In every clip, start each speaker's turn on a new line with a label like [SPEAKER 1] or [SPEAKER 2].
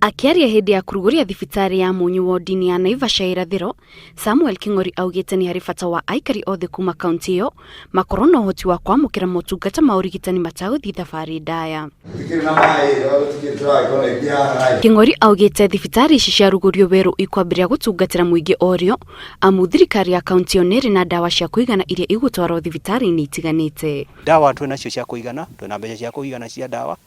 [SPEAKER 1] Akĩaria hĩndĩ ya kũrugũria thibitarĩ ya Mũnyũ wodi-inĩ ya Naivasha ya irathĩro, Samuel King'ori augĩte nĩ harĩ bata wa aikari othe kuma kaunti ĩyo makorwo na ũhoti wa kwamũkĩra motungata ma ũrigitani matagũthiĩ thabarĩ ndaya. King'ori augĩte thibitarĩ ici ciarugũrio werũ ikwambĩrĩria gũtungatĩra mũingĩ orĩo amu thirikari ya kaunti ĩyo nĩrĩ na ndawa cia kũigana iria igũtwarwo thibitarĩ-inĩ itiganĩte.
[SPEAKER 2] Ndawa twĩ nacio cia kũigana, twĩna mbeca cia kũigana cia ndawa,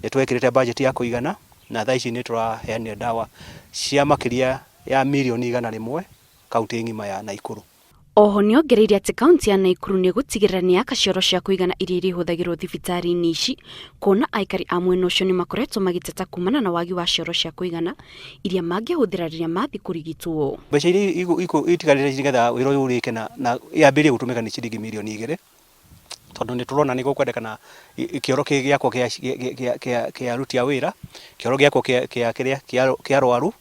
[SPEAKER 2] nĩ twekĩrĩte budget ya kũigana na thaa ici nĩ tũraheanire ndawa cia makĩria ya mirioni 100 kaunti ng'ima ya Naikuru.
[SPEAKER 1] Oho nĩongereire atĩ kaunti ya Naikuru nĩĩgũtigĩrĩra nĩyaka cioro cia kũigana iria irĩhũthagĩrwo thibitarĩ-inĩ ici kuona aikari a mwena ũcio nĩmakoretwo magĩteta kumana na wagi wa cioro cia kũigana iria mangĩhũthĩra rĩrĩa mathiĩ kũrigitwo.
[SPEAKER 2] Mbeca iria itigarĩte nĩgetha wĩra ũyũ ũrĩke na yambĩrĩrie gũtũmĩka nĩ ciringi mirioni 2 tondũ nĩ tũrona nĩ gũkwendekana kĩoro gĩakwo kĩa aruti a wĩra, kĩoro gĩakwo kĩa kĩrĩa kĩa arwaru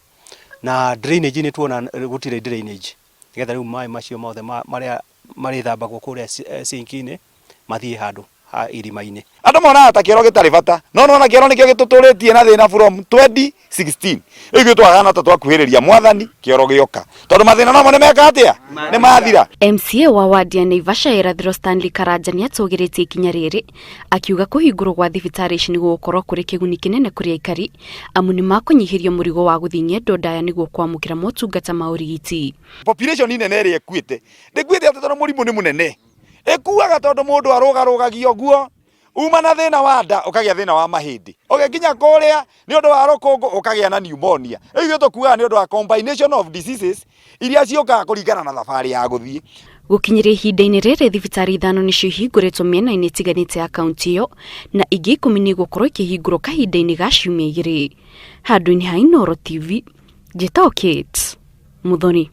[SPEAKER 2] na drainage nĩ tuona gũtirĩ drainage nĩgetha rĩu maĩ macio mothe marĩa marĩthambagwo kũrĩa sink-inĩ mathiĩ handũ ha irima-inĩ.
[SPEAKER 3] Andũ monaga ta kĩoro gĩtarĩ bata, no nĩwona kĩoro nĩkĩo gĩtũtũrĩtie na thĩna from 2016. Rĩu ithuĩ twahana ta twakuhĩrĩria mwathani kĩoro gĩoka. Tondũ mathĩna nomo nĩmeka atĩa? Nĩmathira.
[SPEAKER 1] MCA wa wadi ya Naivasha ya irathĩro Stanley Karanja nĩatũgĩrĩtie ikinya rĩrĩ akiuga kũhingũrwo gwa thibitarĩ ici nĩgũgũkorwo kũrĩ kĩguni kĩnene kũrĩ aikari amu nĩmakũnyihĩrio mũrigo wa gũthiĩ ng'endo ndaya nĩguo kwamũkĩra motungata ma ũrigiti.
[SPEAKER 3] Population nene ĩrĩa ĩkuĩte, ndĩkuĩte atĩ tondũ mũrimũ nĩ mũnene. Ĩkuaga tondũ mũndũ arũgarũgagio ũguo, uma na thĩna wa nda ũkagĩa thĩna wa mahĩndĩ, ũgĩkinya kũrĩa nĩ ũndũ wa rũkũngũ ũkagĩa na pneumonia. Rĩu ithuĩ tũkuaga nĩ ũndũ wa combination of diseases iria ciũkaga kũringana na thabarĩ ya gũthiĩ.
[SPEAKER 1] Gũkinyĩria ihinda-inĩ rĩrĩ thibitarĩ ithano nĩcio ihingũrĩtwo mĩena-inĩ ĩtiganĩte ya kaunti ĩyo na ingĩ 10 nĩ igũkorwo ikĩhingũrwo kahinda-inĩ ga ciumia 2. Handũ-inĩ ha Inooro TV, njĩtagwo Kate Muthoni.